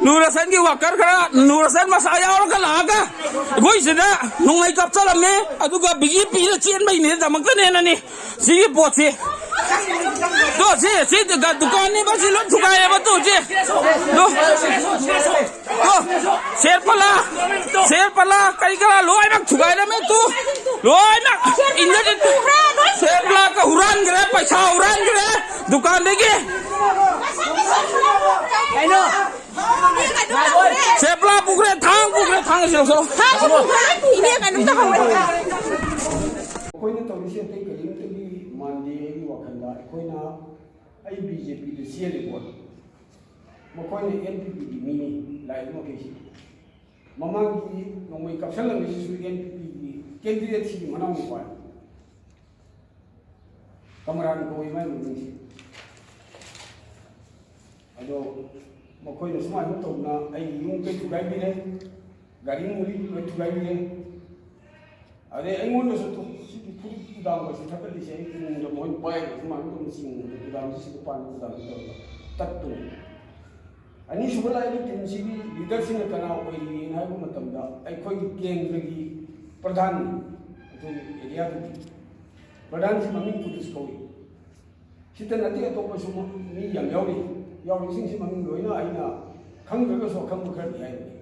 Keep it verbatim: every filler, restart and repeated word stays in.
Nur ꯍꯁꯟꯒꯤ worker ꯈꯔ, ꯅꯨꯔ ꯍꯁꯟ ꯃꯁꯥ ꯌꯥꯎꯔꯒ ꯂꯥꯛꯑꯒ ꯑꯩꯈꯣꯏ ꯁꯤꯗ ꯅꯣꯡꯃꯩ ꯀꯥꯞꯆꯔꯝꯃꯦ꯫ ꯑꯗꯨꯒ ꯕꯤ ꯖꯦ ꯄꯤꯗ ꯆꯦꯟꯕꯩꯅꯦꯗꯃꯛꯇꯅꯦꯅꯅꯤ ꯁꯤꯒꯤ ꯄꯣꯠꯁꯤ꯫ ꯇꯣ ꯁꯤ, ꯁꯤ ꯗꯨꯀꯥꯟꯅꯦꯕ, ꯁꯤ ꯂꯣꯏ ꯊꯨꯒꯥꯏꯌꯦꯕ꯫ ꯇꯣ ꯁꯤ, ꯇꯣ, ꯇꯣ, ꯁꯦꯔ ꯄꯂꯥ, ꯁꯦꯔ ꯄꯂꯥ ꯀꯔꯤ ꯀꯔꯥ ꯂꯣꯏꯅꯃꯛ ꯊꯨꯒꯥꯏꯔꯝꯃꯦ꯫ ꯇꯨ ꯂꯣꯏꯅ ꯏꯟꯗ ꯁꯦꯔ ꯄꯂꯥꯒ ꯍꯨꯔꯥꯟꯈ꯭ꯔꯦ, ꯄꯩꯁꯥ ꯍꯨꯔꯥꯟꯈ꯭ꯔꯦ ꯗꯨꯀꯥꯟꯗꯒꯤ꯫ ꯁꯦ ꯄꯨꯂꯥ ꯄꯨꯈ꯭ꯔꯦ, ꯊꯥꯡ ꯄꯨꯈ꯭ꯔꯦ, ꯊꯥꯡ ꯑꯁꯤ ꯂꯧꯊꯣꯛꯑꯣ꯫ ꯏꯅꯦ ꯀꯩꯅꯣꯝꯇ ꯍꯪꯉꯛꯑꯣ꯫ ꯑꯩꯈꯣꯏꯅ ꯇꯧꯔꯤꯁꯦ ꯑꯇꯩ ꯀꯔꯤꯝꯇꯒꯤ ꯃꯥꯟꯗꯦ꯫ ꯑꯩꯒꯤ ꯋꯥꯈꯜꯗ ꯑꯩꯈꯣꯏꯅ, ꯑꯩ ꯕꯤ ꯖꯦ ꯄꯤꯗ ꯆꯦꯜꯂꯤꯕꯣ, ꯃꯈꯣꯏꯅ ꯑꯦꯟ ꯄꯤ ꯄꯤꯒꯤ ꯃꯤꯅꯤ ꯂꯥꯛꯏꯕ ꯃꯈꯩꯁꯤ꯫ ꯃꯃꯥꯡꯒꯤ ꯅꯣꯡꯃꯩ ꯀꯥꯞꯁꯜꯂꯝꯃꯤꯁꯤꯁꯨ ꯑꯦꯟ ꯄꯤ ꯄꯤꯒꯤ ꯀꯦꯟꯗꯤꯗꯦꯠꯁꯤꯒꯤ ꯃꯅꯥꯎꯅꯨꯄꯥꯅꯤ꯫ ꯀꯃꯔꯥꯟ ꯀꯧꯏ ꯃꯥꯏ ꯃꯃꯤꯡꯁꯤ꯫ ꯑꯗꯣ ꯃꯈꯣꯏꯅ ꯁꯨꯃꯥꯏꯅ ꯇꯧꯗꯅ ꯑꯩꯒꯤ ꯌꯨꯝ ꯀꯩ ꯊꯨꯒꯥꯏꯕꯤꯔꯦ, ꯒꯥꯔꯤ ꯅꯨꯡꯂꯤ ꯂꯣꯏ ꯊꯨꯒꯥꯏꯕꯤꯔꯦ꯫ ꯑꯗꯩ ꯑꯩꯉꯣꯟꯗꯁꯨ ꯇꯨ-, ꯁꯤꯒꯤ ꯐꯨꯔꯤꯠ ꯀꯨꯗꯥꯝꯒꯁꯦ ꯊꯠꯀꯠꯂꯤꯁꯦ ꯑꯩ ꯏꯃꯨꯡꯗ ꯃꯣꯏ ꯄꯥꯏꯔꯒ ꯁꯨꯃꯥꯏꯅ ꯇꯧꯗꯅ ꯁꯤ ꯏꯃꯨꯡꯗ ꯀꯨꯗꯥꯝꯁꯤ, ꯁꯤꯗ ꯄꯥꯟꯕ ꯀꯨꯗꯥꯝꯁꯤ ꯇꯧꯔꯒ ꯇꯠꯄꯅꯤ꯫ ꯑꯅꯤꯁꯨꯕ ꯂꯥꯛꯏꯕ ꯇꯤꯝꯁꯤꯒꯤ ꯂꯤꯗꯔꯁꯤꯅ ꯀꯅꯥ ꯑꯣꯏꯔꯤꯅ ꯍꯥꯏꯕ ꯃꯇꯝꯗ ꯑꯩꯈꯣꯏꯒꯤ ꯀꯦꯟꯗ꯭ꯔꯒꯤ ꯄ꯭ꯔꯙꯥꯟꯅꯤ꯫ ꯑꯩꯈꯣꯏꯒꯤ ꯑꯦꯔꯤꯌꯥꯗꯨꯒꯤ ꯄ꯭ꯔꯙꯥꯟꯁꯤ ꯃꯃꯤꯡ ꯄꯨꯂꯤꯁ ꯀꯧꯏ꯫ ꯁꯤꯇ ꯅꯠꯇꯦ, ꯑꯇꯣꯞꯄꯁꯨ ꯃꯤ ꯌꯥꯝ ꯌꯥꯎꯔꯤ꯫ ꯌꯥꯎꯔꯤꯁꯤꯡꯁꯤ ꯃꯃꯤꯡ ꯂꯣꯏꯅ ꯑꯩꯅ ꯈꯪꯗ꯭ꯔꯒꯁꯨ ꯑꯈꯪꯕ ꯈꯔꯗꯤ ꯍꯥꯏꯔꯒꯦ꯫